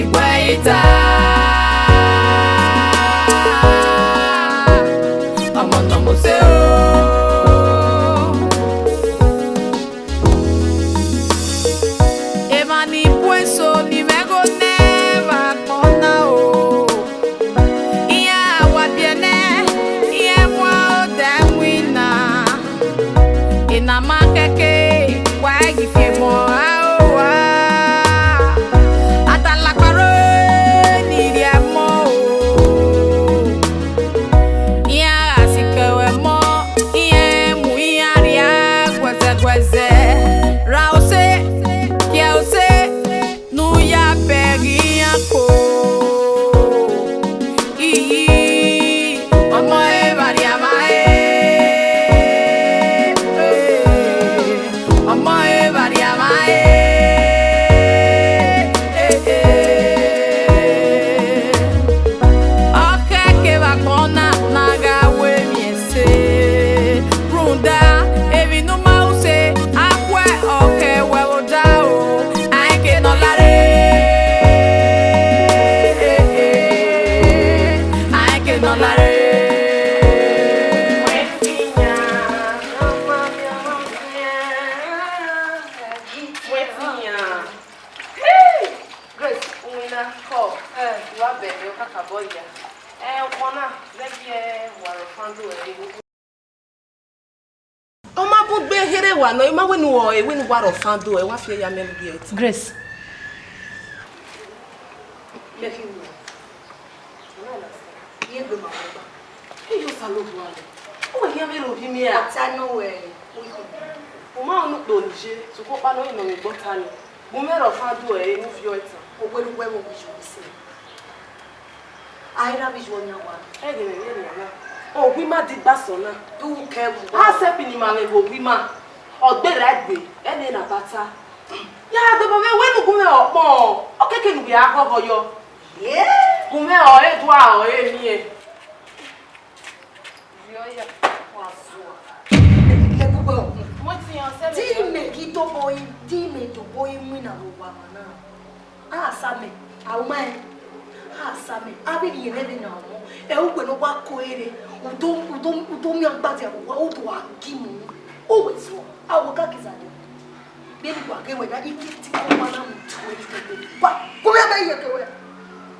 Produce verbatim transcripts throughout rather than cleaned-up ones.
Iwẹ i ta, ọmọ ne ọ mose o. Emwa ni bu eso ne imẹ gho nẹ vbe agbọn na o. Iran wa biẹ nẹ, iran mu odẹ winna. Ena ma kẹke, wa ghi fi emọ ra ro owa. Atalakpa rre ni rhie ẹmọ o. Iran gha sikẹ ruẹ ẹmọ, iran mu iran rhia guẹzẹguẹzẹ. Ra ose, kie ose, ne u ya bẹghe iran ko. Iyi, ọmọ evba rhia mwa e, ọmọ evba rhia mwa e, ọ khẹke vbe agbọn na ne a gha ru emwi ẹse. Rhunmwuda, emwi ne u ma ru se, a khuẹ ọkhẹ wẹ vbe odaro, a i ke nọ lare, a i ke nọ lare. Wetin yan? Hey! Grace, uwinna, kọ, eh, wa bẹghe, ọ kakabọ ya. Eh, ukpọn na, vbe gie wa rọ fando ẹre. Ọ ma bun gbe here wa nọ, I ma wẹ ne uwẹ, wẹ ne uwa rọ fando, ẹ wa fi ẹre ya mẹ vbe ẹtin. Grace. Mẹ khin wẹ. Iye gbe ma wẹ ba. Iye Osanobua nọ. Uwẹ khian vbe rhie ovbi mwẹ ra? Ọta nọ wẹ. U ma rẹn unu kpe Onieje, sokpan ọkpa nọ, ọ i nọ mwẹ egbe ọta nii. Gu mwẹ rọ fando ẹre ne u viọ ẹtan. Owẹ ne uwẹ vbe owijuẹ sẹ. A i ra vbe iyuọ yan wa. Ẹghẹ mwẹ vbe nian na. Owu ima digba sẹ ọna. Du kẹ wu. A sẹ pini ma mwẹ vbe owu ima. Ọ gberra egbe, ẹnẹ na ba ta. Ya dọbọ mwẹ wẹ ne u gu mwẹ ọkpọn, ọ keke ne u ghi a ghọghọ yọ. Ye? Gu mwẹ ọre dua ọre miẹn. Viọ ya, wa zua. Ẹgbẹgbẹ ọkun. Mo ti yan sẹ Di mẹ. Mẹ ghi dobo yi, di mẹ dobo yi winna vbe owa mwa na. A sa mẹ, a ru ma rẹn. A sa mẹ, avbe rhie nẹ vbe na ọmọ. Ẹ u wẹ ne ọ wa ko ere, u do, u do, u do miẹn agbada vbe owa, u do a gi mu. U wẹ zua, a wẹ ka ke zagha. Vbene uwa ghe wẹ na, I ke te ọmwa na mu tuẹ ikpẹkpẹ. Wa, gu mwẹ vbe iyeke wẹ.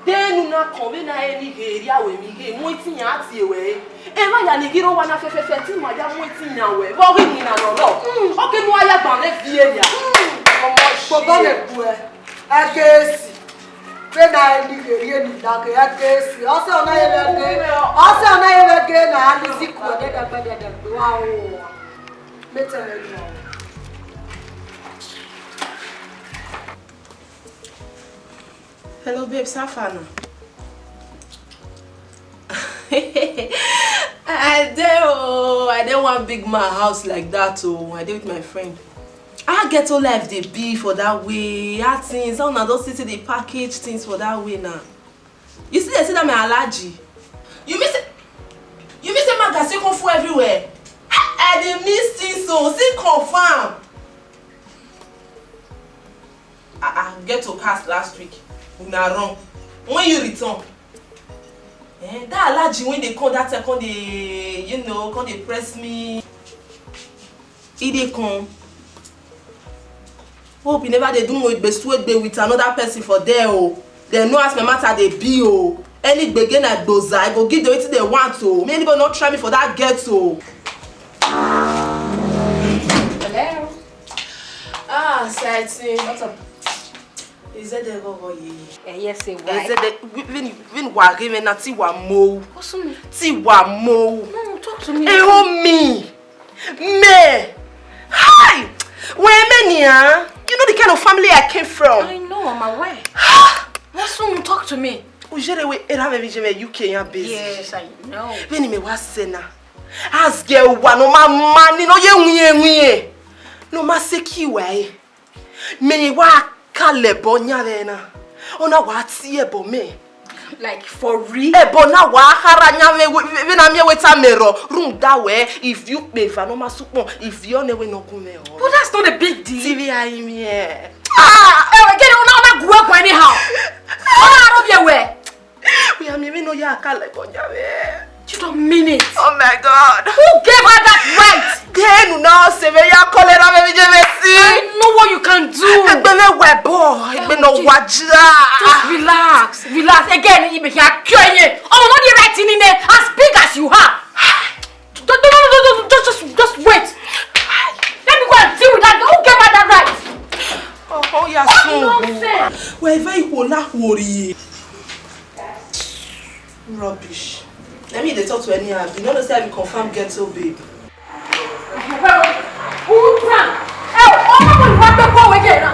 De enu na kọn vbene a re ni ghe erriọ wẹ emwi ghe, mu etiyan a tie wẹ re. Emwa ya ni ghi rre owa na fẹfẹfẹ, te ima ya mu etiyan wẹ, vbe ọ ghi winna nọ rrọọ. Mm. Ọ ke ne uwa ya gba mwẹ viẹ ya. Mm. Ọmọ Kpọbọ shit. Mẹ gbuẹ, ẹghe esi. Vbene a re ni ghe erriọ ni laghe, ẹghe esi. Ọ sẹ ọna ye vbe ghe, ọ sẹ ọna ye vbe ghe na, a ni zi kuẹ dẹdẹgbẹdẹdẹgbe, wa o. Mẹ tẹn mwẹ ru. Hello, babes, how far now? I dey oh, I dey one big man house like that oh. I dey with my friend. How ghetto life dey be for that way? How things? How una don see say dey package things for that way now? You see, dey see that my allergy. You mean say, you mean say magazine come full everywhere? I dey miss things so. See confirm. I, I get to cast last week. Una run. When you return, eh, that allergy when they come that time, come they, you know, come they press me. E dey come. Hope you never dey do more egbe su egbe with another person for there oh. Dem know as my matter dey be oh. Any gbege na gboza, I go give them wetin dem want oh. Me anybody no try me for that gate oh. Hello. Ah, Saiti. What's up? Izede gogo ye. Eh, yes, say why? Izede, vin, vin wa ghe me na ti wa mo. What's up? Ti wa mo. No, talk to me. Eh, oh me. Me! Hi! Where many, huh? You know the kind of family I came from. I know, I'm aware. What's wrong? Talk to me. Ujere we era me vije me U K yan busy. Yes, I know. Veni me wa sena. As girl wa no ma mani no ye wiye wiye. No ma seki wa e. Me wa ka lẹbọ yan vbe na. Ọna wa tie ẹbọ mẹ. Like, for real? Ẹbọ na wa khara yan vbe, vbe, vbe na miẹn wẹ ta mẹ rrọọ. Rhunmwuda wẹ, ivbi ukpeva ne ọ ma sukpọn, ivbi ọnẹ wẹ ne ọ gun mwẹ ọ. But that's not a big deal. T V I miẹn. Ah, eh, get it, una, una grow up anyhow. Alẹgbọja vbe. You don't mean it. Oh my God. Who gave her that right? Denu na sẹ vbe ya kọlẹ na vbe vije vbe si. I know what you can do. Egbe vbe wẹ bọ, egbe nọ wa jira. Just relax, relax. Again, ibe ya kio ye. Ọmọ no dey right in there, as big as you are. No, no, no, no, no, just, just, just wait. Let me go and deal with that girl. Who gave her that right? Oh, oh, yeah, what so nonsense. Wẹ vẹ ikhuo na khuo rrie. Rubbish. Let me dey talk to anyhow. You no know say I be confirm ghetto babe. Who can? Hey, ọmọ mi wá pé kó wege na.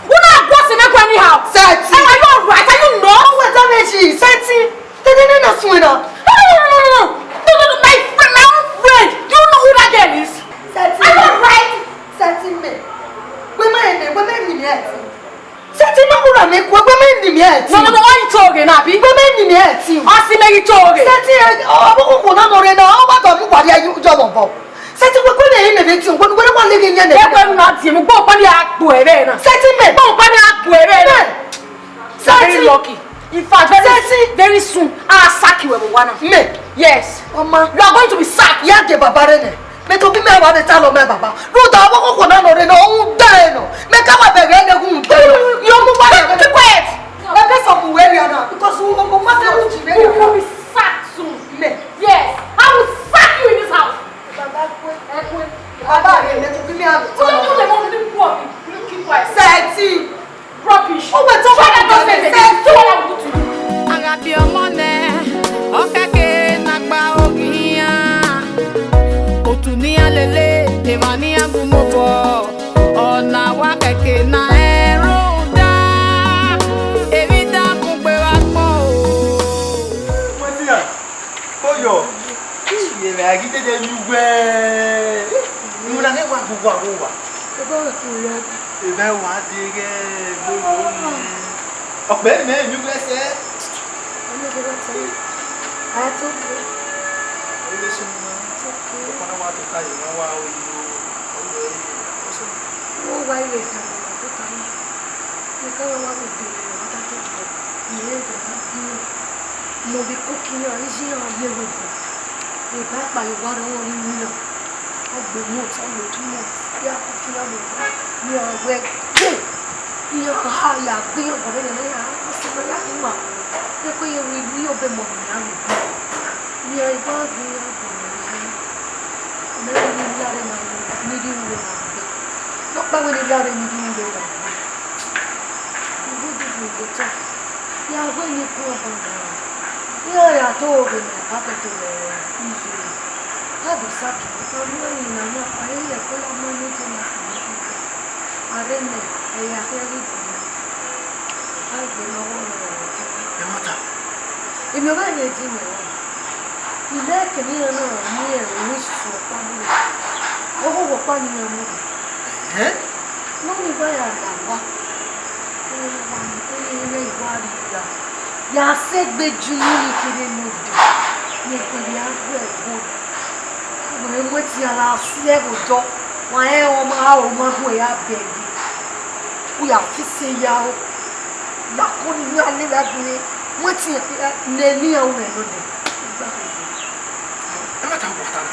Who na go see me go anyhow? Seti. Hey, are you alright? Are you not? Who was that energy? Seti. Tede ne na sun na. No, no, no, no, no, no. No, no, no, my friend, my own friend. Do you know who that girl is? Seti. Are you alright? Seti me. Wẹ ma ene, wẹ ma ene mi eti. Seti ma wura mi ku, wẹ ma ene mi eti. No, no, no, ọ i to ghe na bi? Wẹ ma ene mi eti. Ọ si me ghi to ghe. Seti, ọ, ọ, ọ, ọ, na nọ re na, ọ wa tọ mu wa ria yu jọ bọ bọ. Seti wẹ kọ ne ene mi eti, wẹ, wẹ wa lege yẹn ne. Wẹ kọ na di mu, gbọ pa ni agbo ẹre na. Seti me. Gbọ pa ni agbo ẹre na. Me. Very lucky. In fact, very, very soon, I'll sack you, Ebuwana. Me. Yes. Mama. You are going to be sacked. Ya de baba re ne. Me to bi me wa de ta lọ me baba. Ru da wo ko na no re no, un de no. Me ka wa bẹghe ne gun de no. Yo mu wa. Keep quiet. E ke so mu we ria na, because u, u, u ma te ru ji me ria. You will be sacked soon. Me. Yes. I will sack you in this house. Baba kwe. Ẹ kwe. Baba re ne to bi me wa de ta lọ. Keep quiet. Seti. Rubbish. Who will talk about nonsense? Say what I will do to you. Aghabi ọmọ nẹ, ọ kẹke na gba oghian. Otu ne iran lele, emwa ne iran gu mu obọ. Ọna wa kẹke na ẹn rhunmwuda, emwi dan bun gbe vbe agbọn o. Wẹ dia, Koyọ, iyẹn mẹ a ghi dede ye uwẹ. Iwinna ne wa gu wa gu wa. Ebe wa deghẹ gbogbo ni. Ọkpẹ mẹ emwi wẹ sẹ. Ọmọ gẹgẹ tẹ. A to ke. Ebe sunu na. To ke. Ọkọ na wa tota ye na wa oyi o. Ọgbẹ ye. Ọsọ. Wo wa ye ka na tota ye. Ye ka wa wa be de wa ta to ko. Ye de na bi. Mo vbe koko iran, iye iran ye vbe obọ. Eba kpa ye owa rre ọnrẹn ni winna. Ọ gbe month, ọ gbe two months, iran koko iran vbe obọ. Iran wẹ gbe, iran ha ya gbe iran obọ vbene iran sẹ ma ya khin wa. Eko ye vbe iye obọ emọ ne iran vbe obọ. Iran i gha gbe iran obọ ne iran. Ọ ma rẹn ne I rhie aro na, ne I rhie ure na gbe. Ne ọ kpa wẹ ne I rhie aro ne I rhie ure na gbe. Ighẹ udu vbe otọ, ya wẹ ne I gun ọba na, iran ya do vbe mẹ kakẹto vbe iye. A do saki, a mu ẹrinmwi na yan, a rẹn ẹko ya mu ẹmwẹ dee na fi mu ẹko. A rre nẹ, ẹ ya khian ghi gun mẹ. A gbe ne ọghọ rẹ ọmwa. Ẹmwata. Emwi ọghọe ne I di mwẹ rẹn. I nẹ kevbe iran na mu ẹre ru isusu ọkpa mu. Ọghọghọ ọkpa ne iran mu. Ẹhẹn. Nọ ni wa ya la owa. Ẹ wa mu, ẹ wa rri ya. Ya sẹ egbe ju unu ni kherhe ne odẹ. Ne egbe ya gu ẹgo. Wẹ mu etian ra si ẹvbo odọ. Wa rẹn ọmọ aro ma hu ya bẹghe. U ya fi ise ya ro. Na ko ni iran lele agbọn, wẹtin ne ne iran ru ẹre nodẹ. Ẹmwata wa ta na.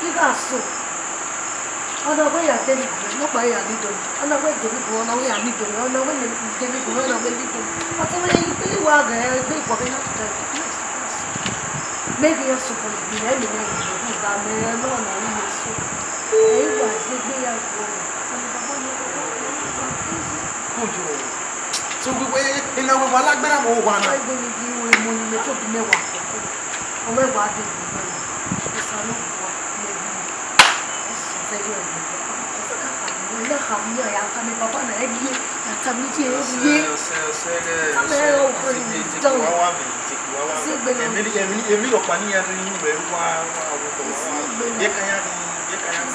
I gha so. Ọna wẹ ya deri gun, nọkpa ya ni do. Ọna wẹ deri gun, ọna wẹ ya ni do. Ọna wẹ deri gun, ọna wẹ ni do. Ọtẹn wẹ i wa ghẹ egbe iguọbe na tuta. Mẹ ghi ya sokpan gbe, ẹ mẹ ne ẹ ghi da mẹ nọ na ru mẹ so. Ẹ i wa zegbe ya guọghọ. Ọna baba ne ọ Kojo. So we we ina we wa la gbera mo wa na. Why don't you do we mo ni me to bi me wa koko. O me wa de bi me. Osanobua ne bi. Osu fe yo ni. Osu ka fa mi na ha mi ya ta mi baba na e ye. Ya ta mi je e ye. Ose ose ose. Ta me o ko ni do. Wa wa mi ti wa wa. Emi emi emi lo pa ni ya ri ni we wa wa wo ko. Ye ka ya ni, ye ka ya ni.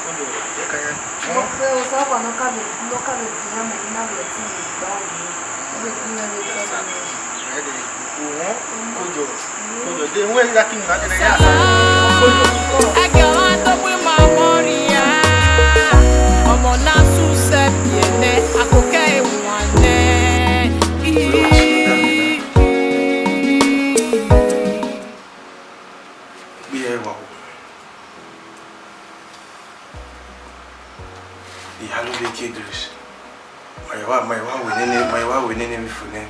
Kojo, ye ka ya ni. Mo pe o sa pa no ka mi, no ka mi bi ya me na we ti gba o. Ẹdẹ, uhun, Kojo, Kojo, de, uhun, ẹgha ki mu na dẹ ya sa. Kojo. Ẹkẹ ọmọ tó pín máa mọ́ rí ya, ọmọ náà sùn sẹ́bi ẹ̀nẹ́, àkókò ẹ̀wọ̀n ẹ̀nẹ́. Ma ya wa, ma ya wa wẹ nene, ma ya wa wẹ nene vbe fo nẹ.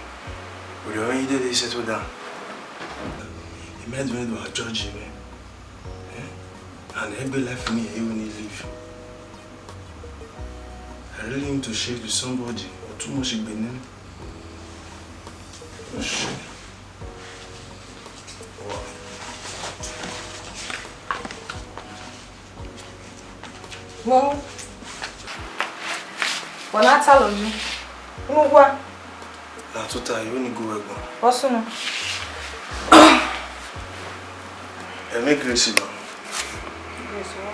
Orhiọn mwẹ i dede settle down. Imẹ do, do a judge mwẹ. Eh? And every life me, I will live. I really need to share with somebody or too much igbe nene. Oh, shit. Wow. Vbọ? Vbọ ne a talọ yi? Unu gua? Na tota, I vbene I gu wẹ guan. Vbọ sunu? Ẹmwẹ Grace nọ. Grace, vbọ?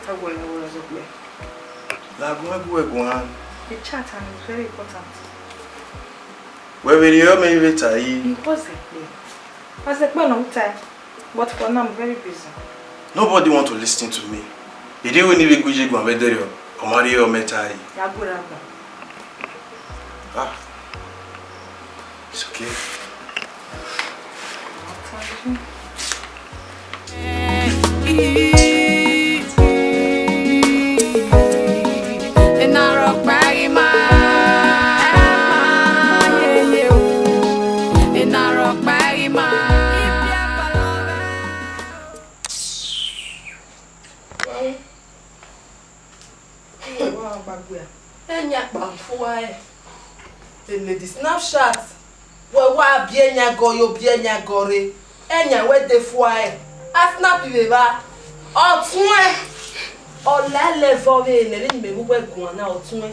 Ẹguẹ ne wẹ zọkpẹ. Na gu wẹ gu wẹ guan. The chat and it's very important. Wẹ vbe rhie ọmọ vbe ta yi. Impossible. As a man, I'm tired. But for now, I'm very busy. Nobody want to listen to me. Ede wẹ ne I vbe gu iye guan vbe dẹrriọ, ọ ma rhie ọmọ ta yi. Ya gbe ra gba. Ah. It's okay. Ẹyan kpa fua ẹre. Lady Snapchat, wẹ wa biẹ ẹyan gọ yo, biẹ ẹyan gọ rre. Ẹyan wẹ de fua ẹre. A snap vbe evba. Ọtuẹn. Ọ la lẹ vọ vbe ne vbene imẹ vbe uwẹ guan na ọtuẹn.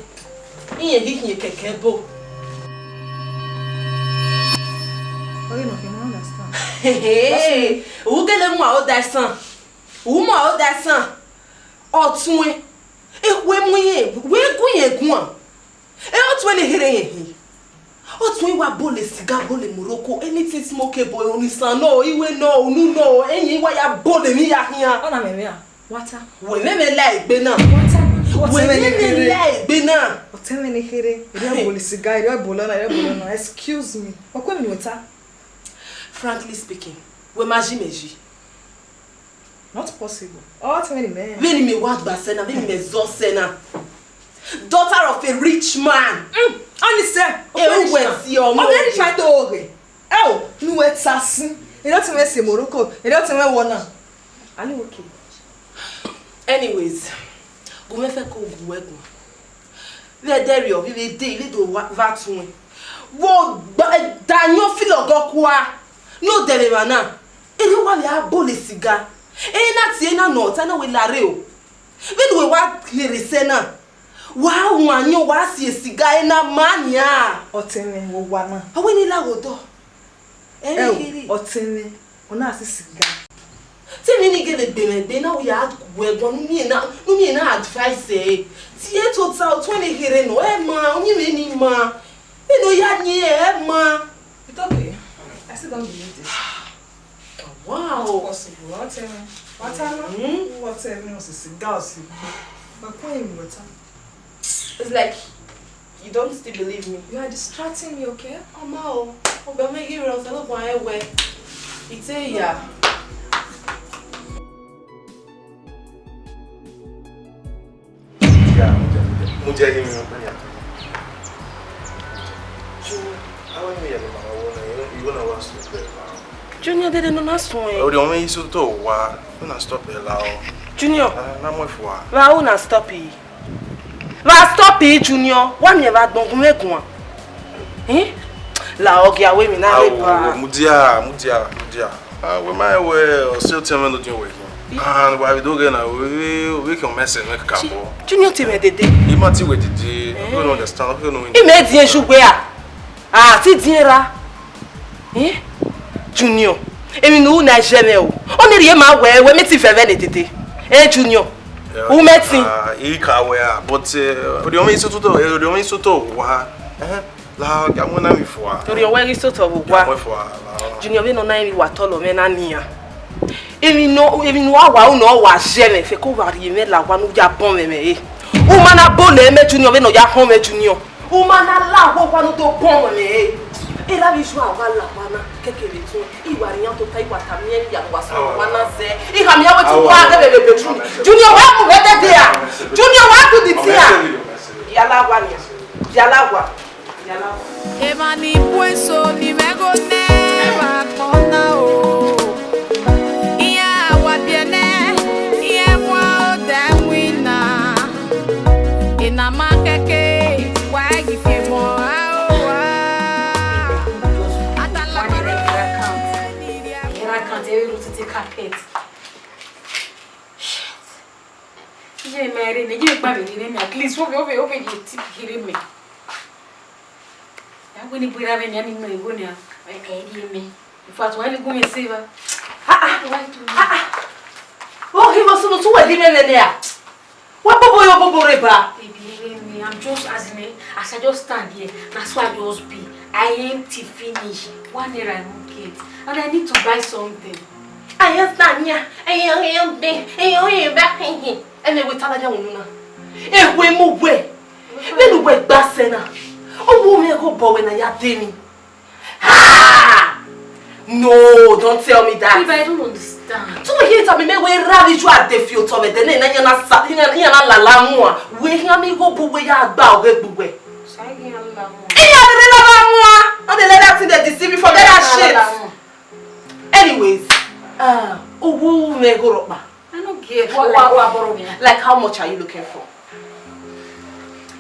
Irẹn ghi khian kẹkẹ bo. Ọghe nọ khian, I understand. Hehe. U gele mu aro da ẹsan. U mu aro da ẹsan. Ọtuẹn. Ekhue mu irẹn, wẹ gu irẹn guan. E ọtuẹn ne kherhe irẹn hin. Ọtuẹn wa bọle siga, bọle Morocco, anything smokeable, onisan nọ, iwe nọ, unu nọ, ẹyin wa ya bọle emwi ya khian. Ọ na mwẹ mwẹ a? Wa ta. Wẹ mwẹ mwẹ la egbe na. Wa ta. Wẹ mwẹ mwẹ la egbe na. Ọtẹn mwẹ ne kherhe, erriọ bọle siga, erriọ bọle ọna, erriọ bọle ọna. Excuse me. Ọ ku emwi ne wẹ ta? Frankly speaking, wẹ ma ji mẹ yi. Not possible. Ọ tẹn mwẹ ne imẹ. Vbene imẹ wa gba sẹ na, vbene imẹ zọ sẹ na. Daughter of a rich man. Mm, ọni sẹ. E uwẹ ti ọmọ. Ọ bẹ rich man to ghe. Ẹ o, ne uwẹ ta sin. Erriọ ọtẹn mwẹ sẹ Morocco, erriọ ọtẹn mwẹ wọ na. Are you okay? Anyways, gu mwẹ fẹ ko gu wẹ gun. Vbe ẹdẹrriọ, vbe vbe de, vbe do vba tuẹn. Wo gba da yan filọ gọ kua. Ne odẹ vbe emwa na. Erriọ wa vbe a bọle siga. Ena tie na nọ, ta na wẹ la rre o. Vbene uwẹ wa kherhe sẹ na, wa wan ayọn, wa si siga, ena ma nian. Ọtẹn mwẹ, wẹ owa na. A wẹ ne I la ghe odọ. Ẹ Ẹ o, kherhe. Ọtẹn mwẹ, ọ na si siga. Te emwi ni gele gbe mwẹ gbe na, u ya gu ẹguọn ne u miẹn na, ne u miẹn na advice ẹre. Tie tota, ọtuẹn ne kherhe nọ, ẹ ma, uyinmwẹ ni ma. Vbene ọ ya yin ẹre, ẹ ma. It's okay. I still don't believe this. Wow. Possible. What tell me? What tell me? Hmm? What tell me? What's a cigar? But point me, what? It's like you don't still believe me. You are distracting me, okay? Ọma o, ọgbẹn mẹ ghi rre ọsẹ lọgbọn ẹwẹ. Ite ya. Yeah, mo jẹ, mo jẹ, mo jẹ, mo jẹ. Junior, how are you? You wanna, you wanna watch the play now? Junior, dede ne u na suẹn. Orhiọn mwẹ i sotọ wa, u na stop ẹ la o. Junior. Ah, na mu ẹfua. Vbe u na stop yi? Vbe stop yi, Junior? Wa miẹn vbe agbọn gun mwẹ guan. Eh? La ọ gia wẹ emwi na rre ba. Mudia, mudia, mudia. Ah, wẹ ma wẹ ọse otẹn mwẹ ne ọ diọn wẹ khin. And wa vbe do ghe na, wẹ, wẹ, wẹ khian mẹ sẹ mwẹ kakabọ. Junior, te mwẹ dede. I ma te wẹ dede. You don't understand. You don't know. I mẹ diẹn ju gbe a. A ti diẹn ra. Eh? Junior, emwi ne u na zẹ mwẹ o. Ọni rhie ma wẹ, wẹ mẹ te vẹ vbe ne dede. Eh, Junior. U mẹ tin. Ah, I ka wẹ a, but, eh, orhiọn mwẹ i sotọ, eh, orhiọn mwẹ i sotọ wa. Eh, la, ya mu na mi fua. Orhiọn wẹ ghi sotọ vbe owa. Ya mu fua, la. Junior, vbene ọ na emwi wa tọlọ mwẹ na nian. Emwi nọ, emwi ne uwa wa, u nọ wa zẹ mwẹ, fẹko wa rhie mwẹ la owa ne u ya bọnmwẹ mwẹ re. U ma na bọle mẹ Junior, vbene ọ ya họn mwẹ Junior. U ma na la owa ne u do bọnmwẹ mwẹ re. Erha vbe Isu a wa la owa na, kẹkẹ vbe tun, I wa rhie iran tota, I wa tama iran ya ne uwa sẹ owa na zẹ. I khama iran wẹ te uwa ghe vbe bedroom. Junior, wa mu vbe dede a. Junior, wa do the Ani bu eso ni mwẹ gho nẹ vbe agbọn na o. Iran wa biẹ nẹ, iran mu odẹ winna. Ena ma kẹke, wa ghi fi emọ ra o wa. Atalakparo ni rhie account, ẹ ru titi carpet. Shit. Iye mẹ rre nẹ, iye gba vbe rre nẹ, at least, ovbi, ovbi, ovbi ye tip ghi rre mẹ. Ya wẹ ne ibu ra vbe nian ni nọ igho nian, ẹ, ẹ rhie mẹ. In fact, wa ni gu mwẹ sẹ evba. Ah, ah. Why do you? Ah, ah. Vbọ ghi vbe sunu tu wẹ ghi mwẹ nẹ a? Wa bobo yo bobo rre ba. Baby, hear me. I'm just, as in, eh, as I just stand here, na so I just be. I empty finish. One naira I no get. And I need to buy something. I just stand here. I, I, I, I, I, I, I, I, Ẹmwẹ wẹ tala ya wunu na. Ehue mu wẹ. Vbene uwẹ gba sẹ na. Ọ wo mwẹ ghe obọ wẹ na ya de ni. Ha! No, don't tell me that. Babe, I don't understand. Tunu ye tama mẹ wẹ ra vbe iju a de fi otọ vbe ẹdẹ nẹ, na iran na sa, iran, iran na lala mua. Wẹ iran mi gho bu wẹ ya gba ọghe gbu wẹ. Sa iran lala mua. Iran rere lala mua. All the leather thing dey deceive you, forget that shit. Anyways, uh, owo mwẹ gho rhọkpa. I no get. What, what, what borrow me? Like, how much are you looking for?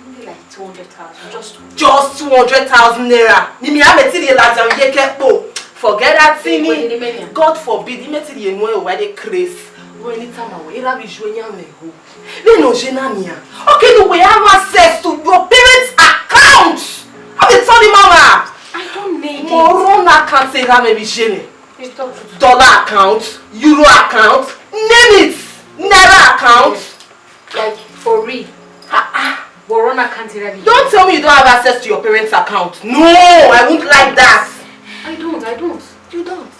Maybe like two hundred thousand, just two. Just two hundred thousand naira. Ni mi a mẹ ti rhie ladian ye kẹ kpo. Forget that thing. Wait, wait, wait. God forbid, I mẹ ti rhie nuẹ wa de craze. Wẹ ni tama wẹ, era vbe ju eyan mẹ ho. Vbene ọ ye na nian. Okay, do we have access to your parents' account? How they tell the mama? I don't need it. Mo run account era mẹ vbe je nẹ. Dollar account, euro account, name it, naira account. Like, for real. Ah, ah. Borrow na account era vbe. Don't tell me you don't have access to your parents' account. No, I won't like that. I don't, I don't. You don't?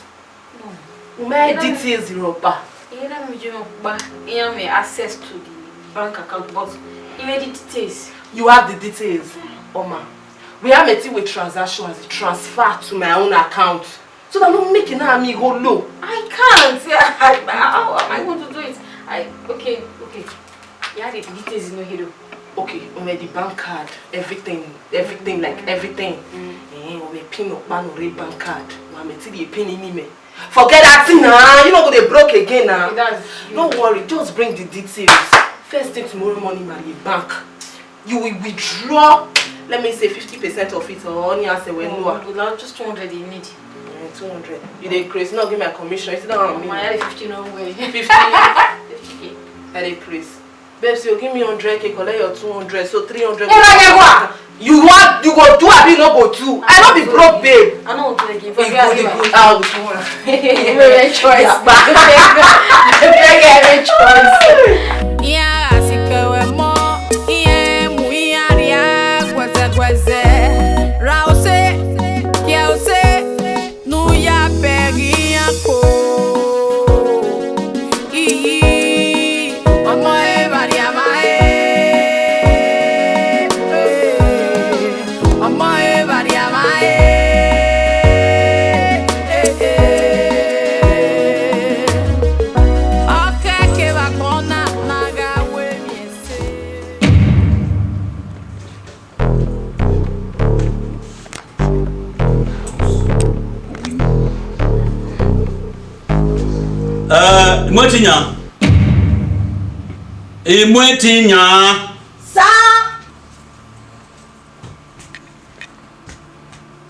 No. My details, Europa. Era mi je mo pa. Iran mi access to the bank account, but you need the details. You have the details, Oma. We have a thing with transaction as a transfer to my own account. So that no make na mi go low. I can't. I, I, how am I going to do it? I, okay, okay. Yeah, the details in here. Okay, Oma, the bank card, everything, everything, like, everything. Mm. Eh, Oma, pin your pan or bank card. Oma, me till the pin in me. Forget that thing now. You no go dey broke again now. Okay, that's you. No worry, just bring the details. First thing tomorrow morning, marry a bank. You will withdraw, let me say, fifty percent of it, or only as a well. No, no, just two hundred you need. Eh, two hundred. You dey craze, no give my commission. You see that one? My fifty no way. Fifty? Fifty K. I dey craze. Babes, you give me hundred K, collect your two hundred, so three hundred. Hey, Rajewa! You want, you go do, abi no go do? I no be broke, babe. I no want to again. You go, you go out. Very choice. Very, very choice. Iran gha sikẹ wẹ mọ, iran mu iran rhia guẹzẹguẹzẹ. Ra ose, kie ose, ne u ya bẹghe iran ko. Iyi, ọmọ evbare ama e, ọmọ evbare ama e. Ọ kẹkẹ vbe agbọn na, na gha ru emwi ẹse. Eh, I mu ẹtin yan. I mu ẹtin yan. Sa.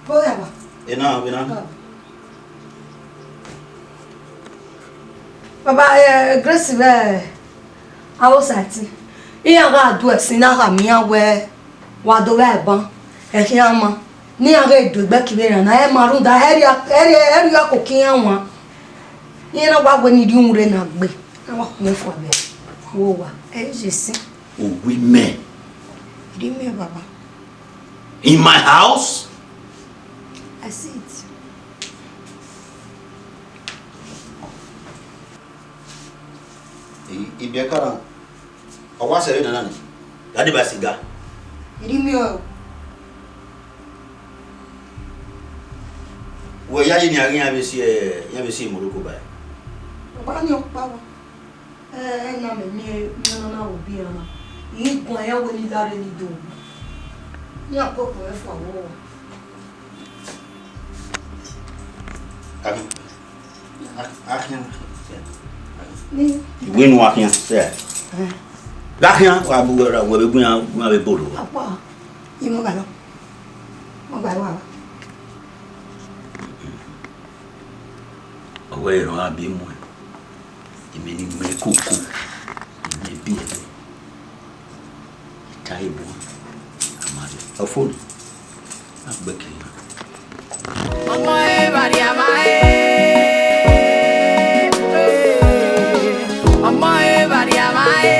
Baba. Ena, ena. Baba, eh, Grace vbe Arosa ẹtin. Iran gha do ẹsin na khama iran wẹ wa do vbe aban, ẹ khian ma. Ne iran ghe do egbe ki vbe rran na, ẹ ma rhunmwuda, ẹ rhie, ẹ rhie, ẹ rhie ọkoko iran wan. Iran na wa wẹ ne I rhie uhunmwu rre na gbe, a wa khu ẹn fua vbe wo owa, ẹ i ye sin. Owi mẹ. I rhie mẹ, Baba. In my house? I see it. I, ibiẹka na, ọ wa sẹ vbe nana ni? Ya deba siga. I rhie mẹ o. Wẹ ya ye ne a ghi iran vbe si, iran vbe si Morocco ba? Baba ni ọkpa wa. Ẹ, ẹ na mẹ miẹn, miẹn ọna na vbe obi iran na. I guan iran wẹ ne I gha rre ne I do. Iran koko ẹn fua vbe owa. Akhian. Akhian. Ni. Iwẹ nu akhian. Yeah. Gha khian, wa bu wẹ, wẹ vbe gu iran, gu iran vbe bolo. Apa, i mu gha lọ. Mu gha lọ. Ọ wẹ erhan a bi muẹn, imẹ ni mu ẹn koko, imẹ biẹ ẹre. I ta ẹre bu, a ma rrie. Ọ fo nẹ, a gbẹkẹ iran. Ọmọ ẹ bàdí àmà ẹ. Ọmọ ẹ bàdí àmà ẹ.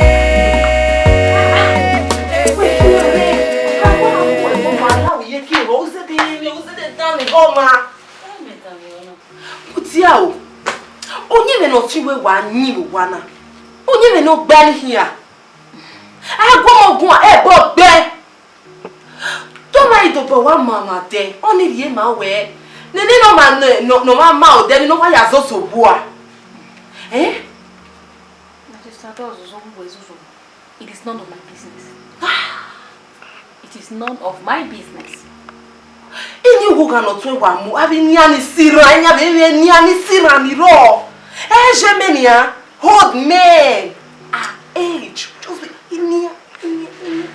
Mudia o, ọyẹnmwẹ ne ọ tie wẹ wa yin vbe owa na, ọyẹnmwẹ ne ọ gba ni khian. A gu ọmọ guan, ẹbọ gbe. Te ọ ma i dobọ wa ma mwa dẹ, ọnii rhie ma wẹ, nene ne ọ ma nọ, nọ, ne ọ ma ma odẹ, ne ọ wa ya zozo bua. Eh? My sister, don't zozo, we zozo. It is none of my business. It is none of my business. Ini uwu gha nọ tuẹ wa mu, avbe inian ni siran, iran vbe emwi inian ni siran ni rrọọ. Ẹ je mẹ nian, old men, our age, just be inian, inian, inian.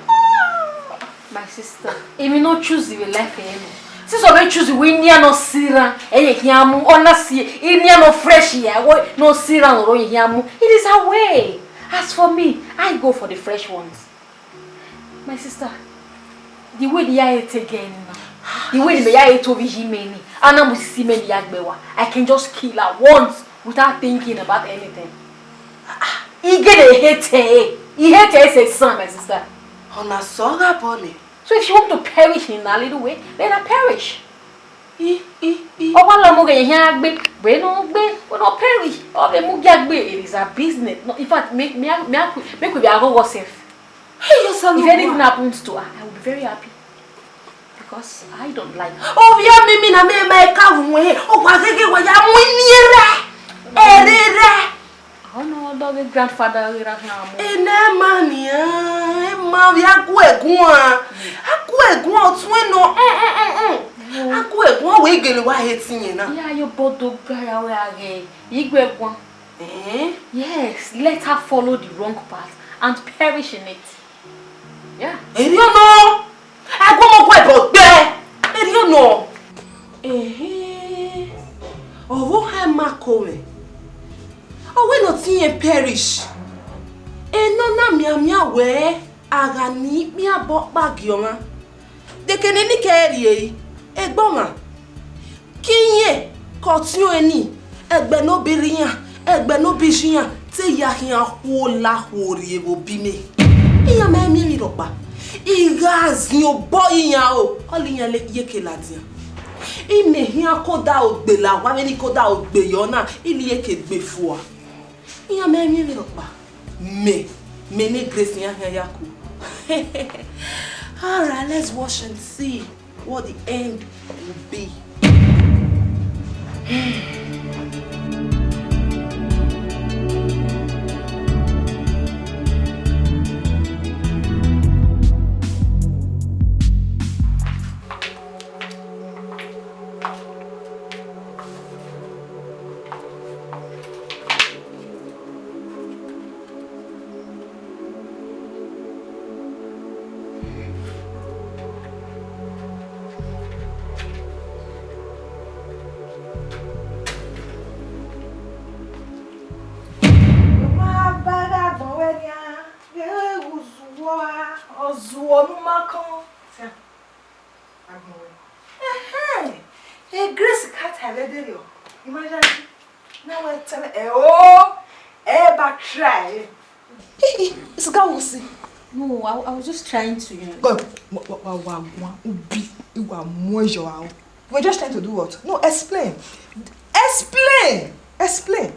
Ah! My sister, emwi ne ọ choose vbe life ẹre nọ. Since ọ vbe choose wẹ inian nọ siran, ẹ ye khian mu, ọ na si inian nọ fresh ya, wẹ nọ siran ọre ọ ye khian mu. It is her way. As for me, I go for the fresh ones. My sister, the way the I hate again, the way the I hate over him, many, and I'm see many yagbewa. I can just kill her once without thinking about anything. He get a hate her. He hate her as a son, my sister. Ọna sọ gha bọ nẹ. So if she want to perish in a little way, let her perish. I, i, i. Ọ wa la mu ghe yan gbe, wẹ nọ gbe, wẹ nọ perish. Ọ vbe mu gia gbe, it is her business. No, in fact, make, make, make, make we be our worst self. Hey, your son. If anything happens to her, I will be very happy because I don't like her. Ovbi a mimi na me ma ka vun we. O wa gege wa ya mu ni ra. Ere ra. Ọ nọ ọdọ ghe grandfather ghe ra khian mu. Ene ma nian, ema vbe a gu ẹguan. A gu ẹguan ọtuẹn nọ. Mm, mm, mm, mm. A gu ẹguan wẹ gele wa he tiẹn na. Ya yo bodo gara wẹ a ghe. I gu ẹguan. Eh? Yes, let her follow the wrong path and perish in it. Yeah. Erriọ nọ. Ẹguọmọ gu ẹbọ gbe. Erriọ nọ. Ehe. Ọvbokhan ma ko mwẹ. Ọ wẹ ne ọ te irẹn perish. Enọ na mianmian wẹ a gha ni ikpia bọ ọkpa gie ọmwa. Dekene ne I kẹ rrie, egbe ọmwa. Ke irẹn ke ọtiọnrẹn ni, ẹgbẹ ne obi rre iran, ẹgbẹ ne obi ye iran, te ya khian khuo la khuo rrie vbe obi mẹ. Iran ma miẹn emwi rhọkpa. I gha ziẹn obọ iran o, ọ lẹ iran ye ke ladian. I mẹ khian koda ogbe la owa vbene I koda ogbe yọ na, I lẹ iyeke gbe fua. Iran ma miẹn emwi rhọkpa. Mẹ, mẹ ne Grace iran khian ya ku. All right, let's watch and see what the end will be. Ọ ma ba gha gbọn wẹ nian, vbe uzuọ a, ọ zuọ ne u ma kọn. Agbọn wẹ. Ẹhẹn. E Grace ka ta ẹvbo ẹdẹrriọ. I ma yayi. Na wẹ tẹmwẹ, ẹ o, ẹ ba try. Hey, hey, it's Gawusi. No, I, I was just trying to, you know. Go, wa, wa, wa, wa, guan, ubi, I wa mu ẹyọ aro. You were just trying to do what? No, explain. Explain. Explain.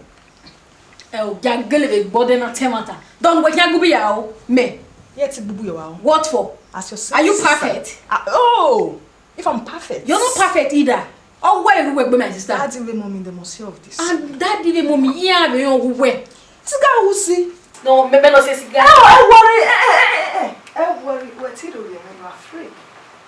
Ẹ o, gia gele vbe gbọdẹ na tẹ ẹmwata. Dọn wẹ khian gbubu ya o, mẹ. Yẹ ti gbubu ya wa o. What for? As your sister. Are you perfect? Ah, oh, if I'm perfect. You're not perfect either. Ọ wẹ erha uwẹ gbe, my sister. Daddy vbe mommy, they must hear of this. And daddy vbe mommy, iran vbe rẹn uwẹ. This Gawusi. No, maybe not say cigar. No, ẹ worry, ẹ, ẹ, ẹ, ẹ, ẹ worry, wẹ ti do rẹ, you are free.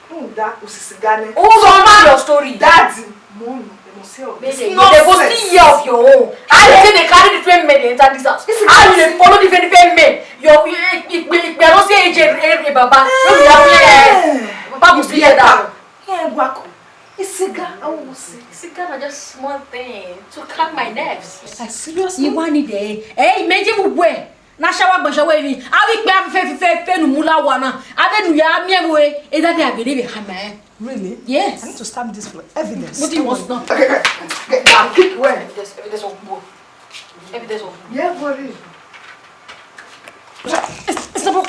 Rhunmwuda u si sẹ iga nẹ. Who told you your story? Daddy, mo nọ. It's nonsense. They go still hear of your own. How you take dey carry different men dey enter this house? How you dey follow different different men? Your ikpe ikpe no say age eh, eh, baba. No be happy eh. Baba go still hear that. Yeah, Gwako. It's cigar. I will say. Cigar na just small thing to calm my nerves. I seriously. Iwa ni de. Eh, imagine we. Na shawa gbọnshọ wẹ emwi, avbe ikpẹ fe fe fe fe ne u mu la owa na, avbe ne u ya miẹn vbe ẹdẹ a gele vbe khama ẹn. Really? Yes. I need to stamp this for evidence. What do you want now? Okay, okay, okay. Now, kick where? Evidence, evidence of who? Evidence of who? Yeah, worry. Stop.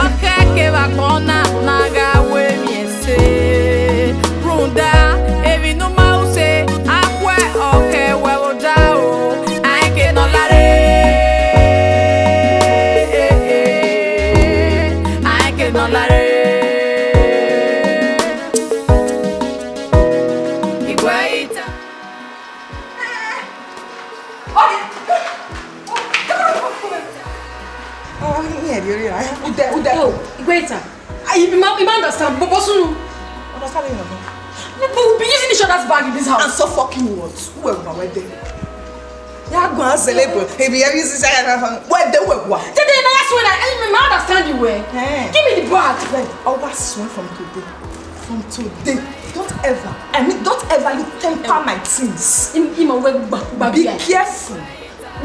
Ọkẹkẹ vbe agbọn na, na gha ru emwi ẹse. Rhunmwuda, emwi ne u ma ru sẹ, a khuẹ ọkẹ wẹ vbe odaro, a i ke nọ lare, a i ke nọ lare. Igwe ita. Oh, yeah, yeah, yeah. Ude, ude. Oh, Igwe ita. I, you ma, you ma understand, but, but soon. Understand you know. But we'll be using each other's bag in this house. And so fucking what? Who were we there? Ya gua celebrate. He be using each other. Where they were what? Today, now that's when I, I, I understand you well. Eh. Give me the bag. Well, I was swear from today. From today, don't ever, I mean, don't ever you temper my things. Im, im, we gba, gba. Be careful.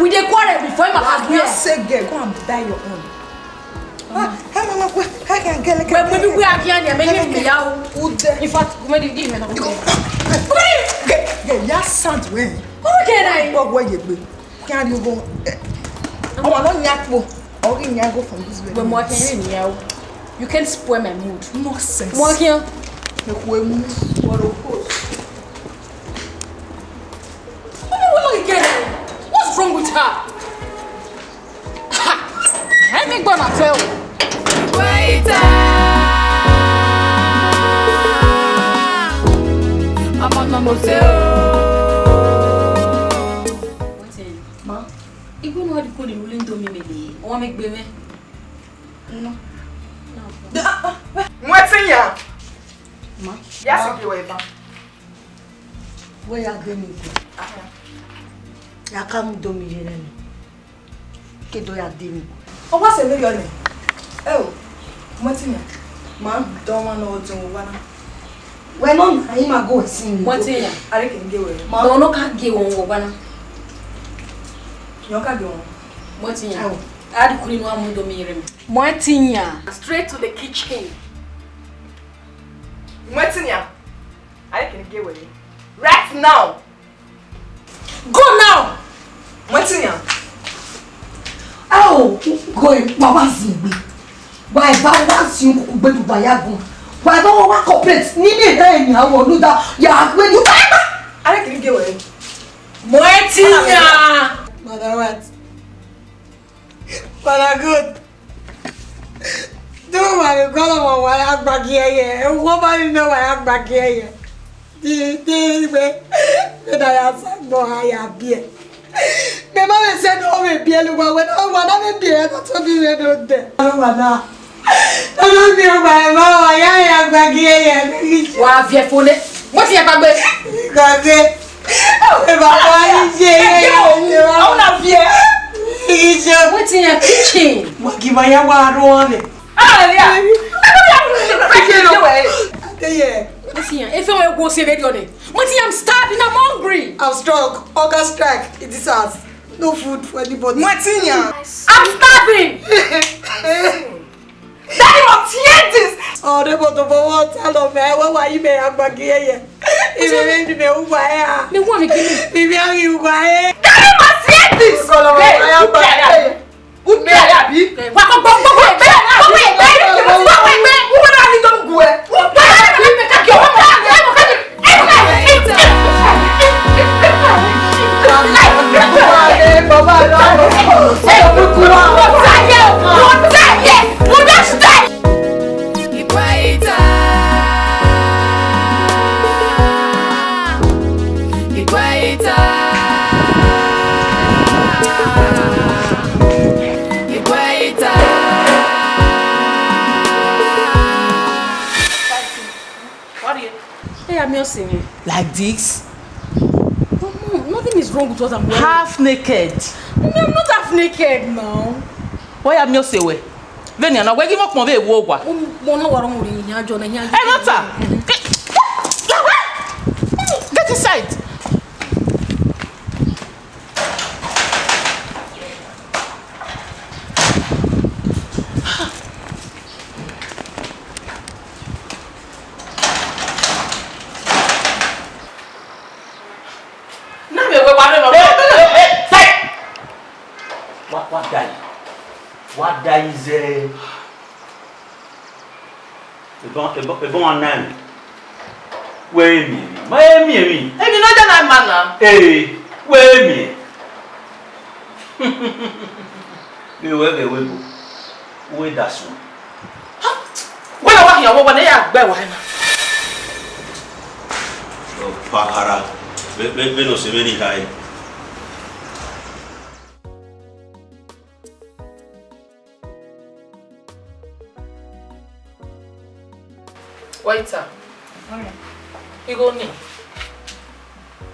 We dey quarrel before him. Why you say, girl, go and buy your own. Ah, hey, mama, go. Hey, girl, girl, girl, maybe we are here, maybe we are. Ude. In fact, maybe give me another. Girl, girl, ya sound well. Okay, then. What, what you be? Can you go? Eh, I want to nyakpo. Or in nyago from this way. Well, Moakian, you in nyago. You can't spoil my mood. Nonsense. Moakian. Make we move. What a coach. Mama, what are you getting? What's wrong with her? Ha! Let me go and tell. Waiter. I'm on my motel. Ma. Igwe na di koni rule ndo mi mele. O wa me gbe me. No. Wetin ya? Ma. Ya se bi we ba. We ya gbe mi go. Ya ka mu do mi yere ni. Ke do ya de mi go. O wa se mi yo ni. Eh o. Wetin ya? Ma, do ma no do wa na. Wẹ nọ na, ima go sin mi. Wetin ya? Are ke nge wẹ. Ma, no no ka ge wọn wọ gbana. Yo ka ge wọn. Wetin ya? Awo. A di kuni no amu do mi rem. Wetin ya? Straight to the kitchen. Wetin ya? Are ke nge wẹ. Right now. Go now! Wetin ya? Ao, go e, wa wa zin egbe. Wa eva wa zin ukukugbe du wa ya gun. Wa eva wa wa cooperate. Ni mi he ni awo lu da ya gbe ni. Are ke nge wẹ. Wetin ya? Mother what? Father God, do my God of our agbagieye. Woman in the way agbagieye. The the way when I ask no I appear. Me mama said no me be lu when I want to be here to be ready there. I don't want to. Wa viẹ fo nẹ. Mo ti yẹ gbagbe. Gbagbe. Ẹ bàbá yín ṣe é. Ẹ jẹ́ òun. Àwọn náà viẹ. Yín ṣe. Mo ti yẹ kitchen. Mo kì í máa yá wa rún wọn lẹ̀. Ah, yeah. Adéyẹ. Mo ti yẹ. Efe wọn kò ṣe rédíò ni. Mo ti yẹ, I'm starving, I'm hungry. I'm strong. Hunger strike in this house. No food for anybody. Mo ti yẹ. I'm starving. Daddy must hear this. Oh, they want to go out. Tell them, eh, what were you, man? I'm back here, yeah. If you made me, who I am? Me want to give me. If you are, you go ahead. Daddy must hear this. Hey, who care that? Who care that? Wa ko gbogbo egbe, gbogbo egbe, gbogbo egbe. Who would I need to go? Who care that? See me. Like this? Mom, nothing is wrong with what I'm wearing. Half naked. Mommy, I'm not half naked now. Why am I say we? Venia na we gi mo pon ve wo wa. Mom, mo na waro mo ri yan jo na yan. Hey, Martha! Get inside! Na vbe wẹ wa rre nọ. Hey, hey, hey, hey! Wa, wa da yi. Wa da yi zẹ. Ebọn, ebọn, ebọn a na emwi. Wẹ miẹn emwi. Ma miẹn emwi. Emwi ne ọ ya na ma na. Ee, wẹ miẹn. Vbe wẹ ghẹ wẹ ebo, wẹ da suẹn. Wẹ na wa khian wẹ, wẹ ne ya gbe wa na. Ọ pa khara, vbe, vbe, vbene ọ sẹ mwẹ ni hae. Waiter, igho nii,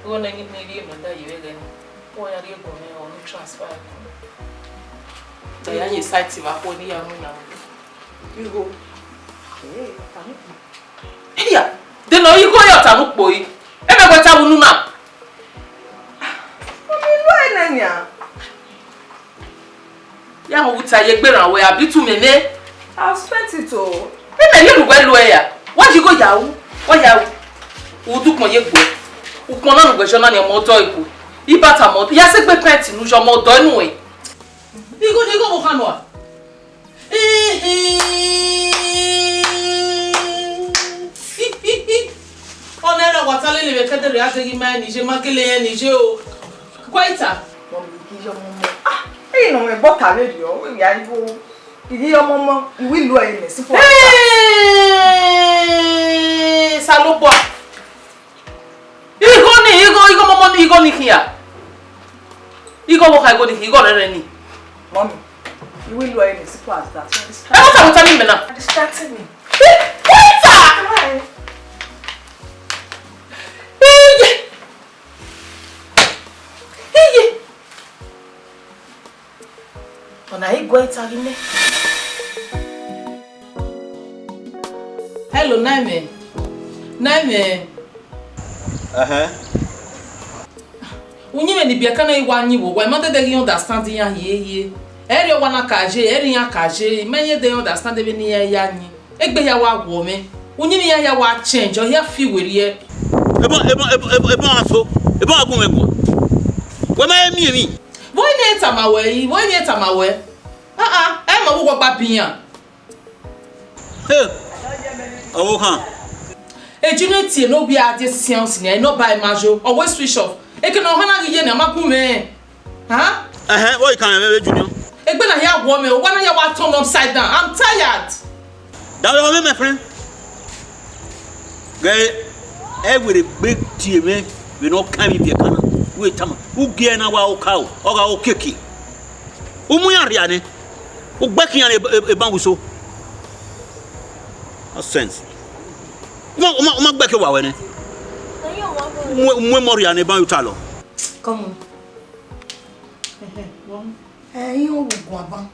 igho ne ne rhie mẹ da ye vbe ẹghẹ nii, wẹ ya rhie guọghọ mwẹ, ọ ne transfer ẹkun. Da ya ye site vbe akhuẹ ne I ya mu na. Igho. Ee, ọta ni kpọ. Iya, de nọ igho ya ọta ne u kpoi. Ebe wẹ ta vbe unu na. Mummy, lu ẹre nẹ nian. Ya họn, u ta ye gberan wẹ, abi tu mẹ nẹ? I've spent it all. Ebe ye lu wẹ lu ẹre ya. Wa yi igho ya ru, wa ya ru. U du ukpọn ye gbe. Ukpọn na ne u gbẹjọ na ni ọmọ ọdọ ego. Ibata mọ, ya sẹ gbe pẹnti ne u yọ ọmọ ọdọ enu ẹn. Igho ni igho vbe okhan nua. Ọna ẹre wa ta lele vbe ẹkẹdẹrriọ, a deghẹ ima rẹn ne iye, ma gele rẹn ne iye o. Guaita. Mummy, I ghi yọ ọmọ ọmọ. Ah, ẹre nọ mwẹ ẹgbẹe ọta vberriọ, wẹ ya igho. I ghi yọ ọmọ ọmọ, I will lu ẹre nẹ, simple as that. Hey! Osanobua. Igho ni, igho, igho ọmọ ọmọ ni, igho ni khian. Igho vbe okhan, igho ni khian, igho rẹrẹ ni. Mummy, I will lu ẹre nẹ, simple as that. You understand? Ẹ, what are you telling me now? You're distracting me. Guaita! Why? Iye! Iye! Ọna i Guaita ghi nẹ. Hello, Naimẹ. Naimẹ. Ẹhẹn. Uyinmwẹ ni biẹka na i wa yin vbe owa, ima dẹdẹ ghi understand iran hiehie. Ẹre owa na ka ye, ẹre iran ka ye, ima rẹn dẹ understand vbene iran ya yin. Egbe hia wa wọ mwẹ. Uyinmwẹ iran hia wa change, ọ hia fi werriẹ. Ebọ, ebọ, ebọ, ebọ, ebọ a so, ebọ a gu mwẹ guan. Wẹ ma he miẹn emwi. Vbọ eni tama wẹ yi, vbọ eni tama wẹ? Ah, ah, ẹ ma vbe uwọ gba bian. Hey, ọvbokhan. Eju ne tie ne ovbi a die sian osi nian, nọmba ima yo, ọ wẹ switch off. Eke ne ọ họn na ghi ye ne a ma gu mwẹ. Hàn? Ẹhẹn, vbọ I kan mwẹ vbe Junior? Egbe na hia wọ mwẹ, owa na hia wa turn upside down. I'm tired. Davbe ọmọ, my friend. Ghe, ẹ wẹ rre egbe tie mwẹ vbene ọ kan emwi biẹka na. Wẹ tama, u gie na wa oka o, ọ gha okiekie. U mu iran rhia nẹ, u gbe ke iran eban wuso. Nonsense. U ma, u ma, u ma gbe ke owa ruẹ nẹ. U mu, u mu emọ rhia ne eban ye utalọ. Come on. Ẹhẹn, wọ. Ẹ, iran vbe guan ban.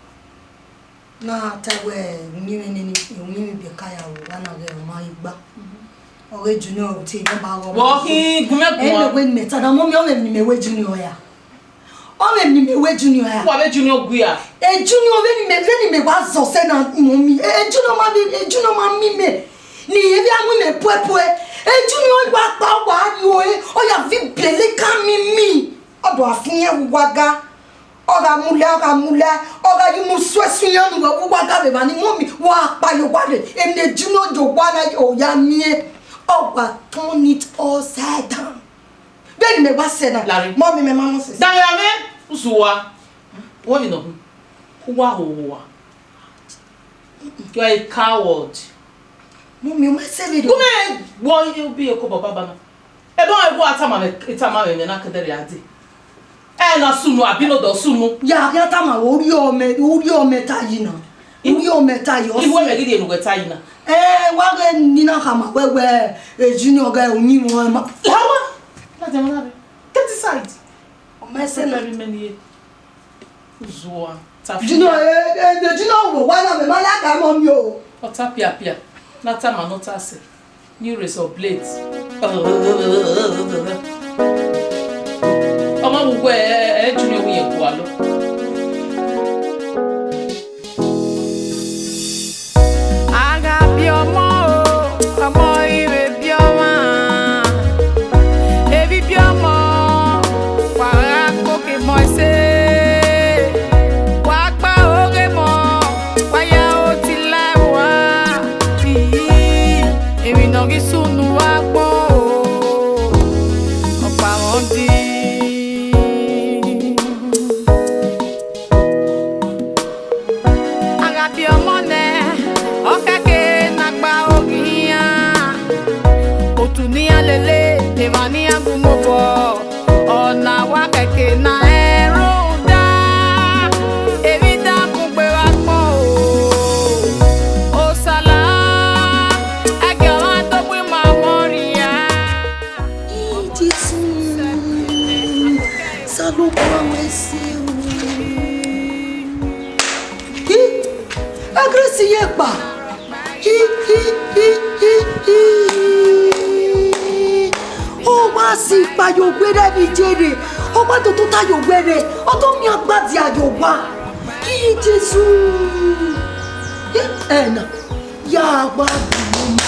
Na ta wẹ uyinmwẹ nene, uyinmwẹ biẹka ya ru, wa na ghẹ ọ ma ghi gba. Ọ ghe Junior tie nọmba ọghe ọmọ. Wọ khin gu mwẹ guan. Ẹ, mẹ wẹ ne mẹ ta na, mummy, ọ mwẹ emwi ne mẹ wẹ Junior ya. Ọ mwẹ emwi ne mẹ wẹ Junior ya. Wa vbe Junior gu ya. E Junior, vbene mẹ, vbene mẹ wa zọ sẹ na, mummy. E Junior ma mi, e Junior ma mi mẹ. Ne irẹn vbe a mu mẹ puẹpuẹ. E Junior wa kpa, wa yo e, ọ ya viọ biẹlẹ ka mi mi. Ọ do a fi iran wu uwa ga. Ọ gha mu lẹ, ọ gha mu lẹ, ọ gha ye unu suẹsuẹ iran ne uwẹ wu uwa ga vbe evba ni, mummy, wa kpa ye owa rre, emwi ne e Junior ye owa na, ọ ya miẹn, ọ wa turn it upside down. Vbene mẹ wa sẹ na, Larry. Mummy, mẹ ma mọ sẹ. Daghe mwẹ, usu wa, wẹ emwi nọ, u wa ho owa. You are a coward. Mummy, u ma sẹ vberriọ. U ma wọ iye ubi eko baba bana. Ebe ọ wa tama mwẹ, tama mwẹ, mwẹ na kẹdẹrriọ a dee. Ẹ na sunu, abi ne ọ dọ sunu. Ya, ya tama wẹ, u rhie ọmọ, u rhie ọmọ ta yi na. Iwe ọmẹ ta yọ Iwe ọmẹ sẹ. Ghi rhie ne uwẹ ta yi na. Eh, wa ghe ni na khama wẹ wẹ, eh, Junior ghe uyinmwẹ ma. Lawa. Ladian, ladian. Get inside. Ọmọ ẹsẹ na. Very many years. Uzuwa. Junior, eh, eh, Junior wo wa na mẹ ma la ka mọ mi o. Ọta piapia. Na ta ma nọ ta sẹ. New razor blade. Ọmọ vbe uwẹ, ẹ, ẹ, ẹ, Junior wiẹn gualọ. A gha biẹ ọmọ o, ọmọ i vbe biẹ ọmwa. Evbibiẹ ọmọ, wa gha koko emọ ẹse. Wa gba oghe emọ, wa ya oti la ẹvbo a. Ii, emwi ne ọ ghi sunu agbọn o, ọkpa mwẹ ọdin. A gha biẹ ọmọ nẹ, ọ khẹke ne a gba oghe iran. Otu ne iran lele, emwa ne iran gu mu obọ, ọ na wa khẹke na rẹn rhunmwuda emwi dan bun gbe vbe agbọn o. Osala, ẹgie ọmwa tobọ ima ọmọ rria. Jesu, Osanobua wẹ ẹse o. Hi, Grace ye kpa. Hi, hi, hi, hi, hi. Ọ wa si kpa ye owerriẹ vbe iye rre, ọ wa do tota ye owerriẹ, ọ do miẹn agbada ye owa. Hi, Jesu. Hi, ẹna. Ya wa bu ma.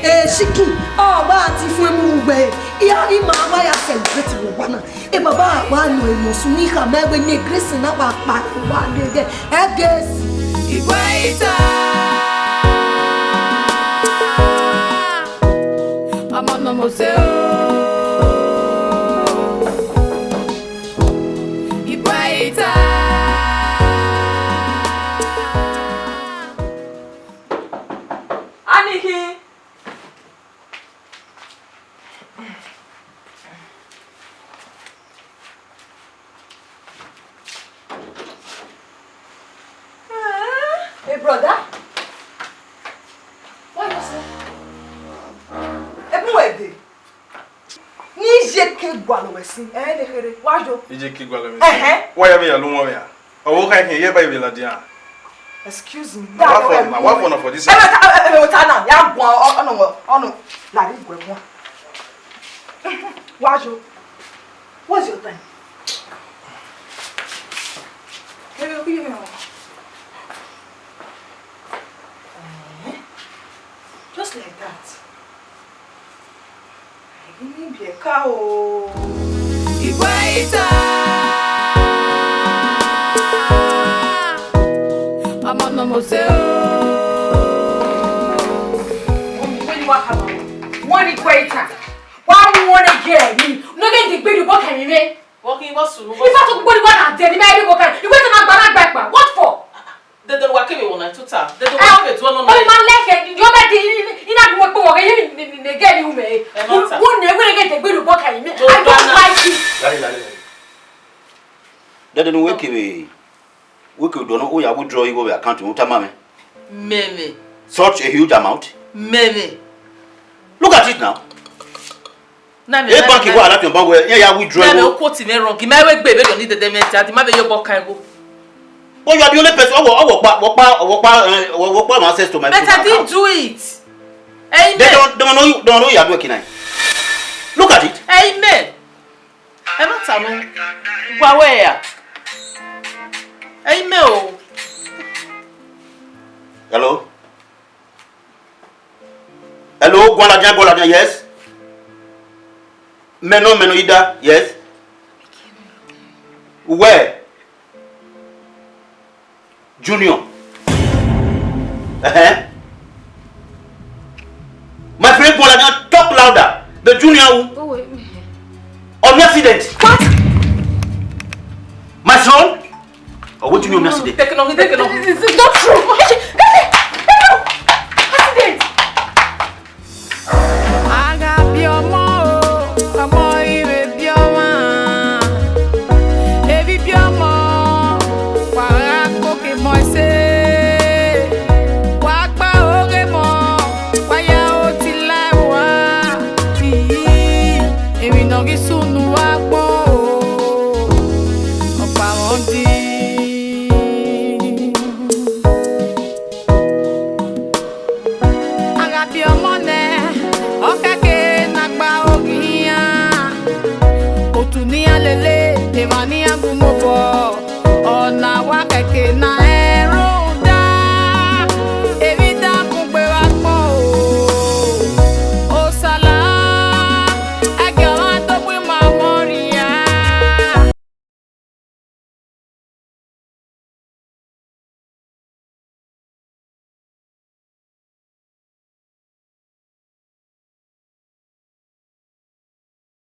Eh, Shiki, ọ wa ti fun emu vbe uwẹ. Iya, ima wa ya celebrate vbe owa na. E baba wa nọ emọ sunu, I khama wẹ ne Grace na wa kpa wa gẹgẹ. Ẹ Grace. Igwe ita. Ọmọ nọ mose o. Igwe ita. Aniki. Hey, brother. Why you say? Ebu wẹ de. Ne iyeke gualọ wẹ sin, ẹ ne kherhe, wa yo. Iyeke gualọ wẹ sin. Ẹhẹn. Wa ya vbe ya lu wọn vbe ya. Ọvbokhan khin, ye ba ivbi ladian. Excuse me. Wa fọ na, wa fọ na for this house. Ẹ bẹ ta, ẹ bẹ ta na, ya guan, ọ, ọ nọ, ọ nọ, la ri guẹ guan. Wa yo. What's your time? Ẹ bẹ kú yẹ mi o. Just like that. Igwe ita. Ọmọ nọ mose o. When you walk around, one igwe ita. Wa mu one girl mi. No get the baby boy kan mi me. Walking boss. If I talk about the one I did, the baby boy kan. You wait till I gba na gba. What for? Dede ne uwa kevbe wọ na tota. Dede ne uwa kevbe tuẹ nọ na. Ọ ma lẹkẹ, yọ bẹ di, ina gun wẹ kpọmọ ghe, ye ne, ne, ne gẹ ni ume. Ẹ ma ta. Wo ne wẹ ghe degbe ru bọ ka yi mẹ. I don't like it. Lale, lale, lale. Dede ne uwa kevbe, uwa kevbe do nọ, u ya withdraw igho vbe account mwẹ, u tama mwẹ. Mẹmẹ. Such a huge amount. Mẹmẹ. Look at it now. Na mẹ, e na bank mẹ, wa na fiọn bank wẹ, iran ya withdraw na mẹ, ego. O quote mẹ wrong. Ima wẹ gbe vbe do ni dede mẹ ta, di ma vbe yo bọ kan ego. But you are the only person. Ọwọ, ọwọ kpa, ọwọ kpa, ọwọ kpa, eh, ọwọ, ọwọ kpa my access to my account. But I didn't do it. Amen. They don't, they don't know you, they don't know you are doing it. Look at it. Amen. Ẹ ma ta mọ. Gua wẹ ya. Amen o. Hello. Hello, Gualadian, Gualadian, yes. Meno, Meno Ida, yes. Where? Junior. Uh-huh. My friend Gualadian, talk louder. The Junior who? Oh, wait. On accident. What? My son? Or wetin you mean accident? Take it on, take it on. It's, it's not true. Accident. A gha biẹ ọmọ o, ọmọ i vbe biẹ ọmwa. Evbibiẹ ọmọ, wa gha koko emọ ẹse.